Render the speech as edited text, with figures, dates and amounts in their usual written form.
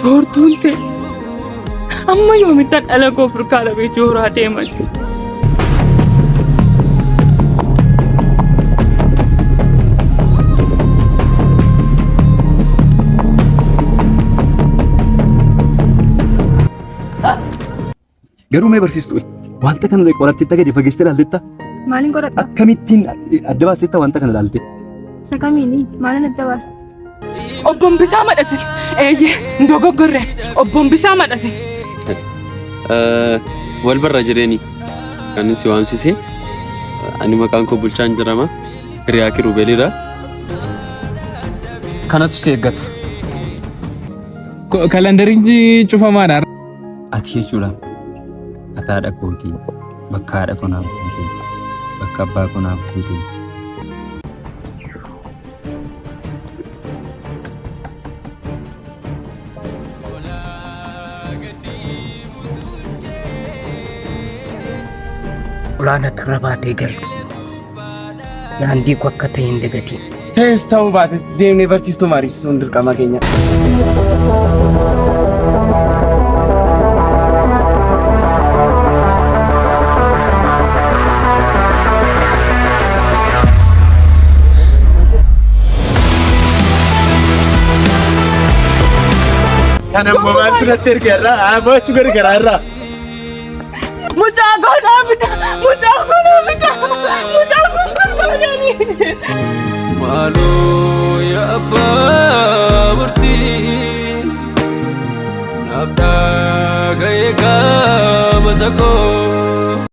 Joortuun ta'e. Amma yoomittan dhala koo furkaa dhabee jooraa deeman. Garuu mee barsiistu wanta kana qorattetta gadi fageessitee ilaaltetta? Maaliin qoradha? Akkamittiin adda baastetta wanta kana ilaalte? Isa kamiini? Maaliin adda baasta? Obboon Bisaa madhasin. Eeyyee hin dogoggorre. Obboon Bisaa madhasin. Wal barra jireeni kan si waamsise ani maqaan koo Bulchaan jedhama. Hiriyaa Kirubeelidha. Kanatu si eeggata. Kalandariin cufamaadha. Ati jechuudha. Ati haadha kootii. Bakka haadha koo naaf guute. Bakka abbaa koo naaf guute. Ulaan ati irra baatee galtu daandii koo akka ta'e hin dagatiin. Ta'es ta'uu baates deemnee barsiistuu mariisisuun dirqama keenya. Kana immoo maaltu natti erge irraa? Haa mo'achuu gargaraa irraa. Mucaa koo naa fida. Mucaa koo naa fida. Mucaa koo barbaadani. Maaloo yaa abbaa murtii naaf dhaga'ee qaama koo.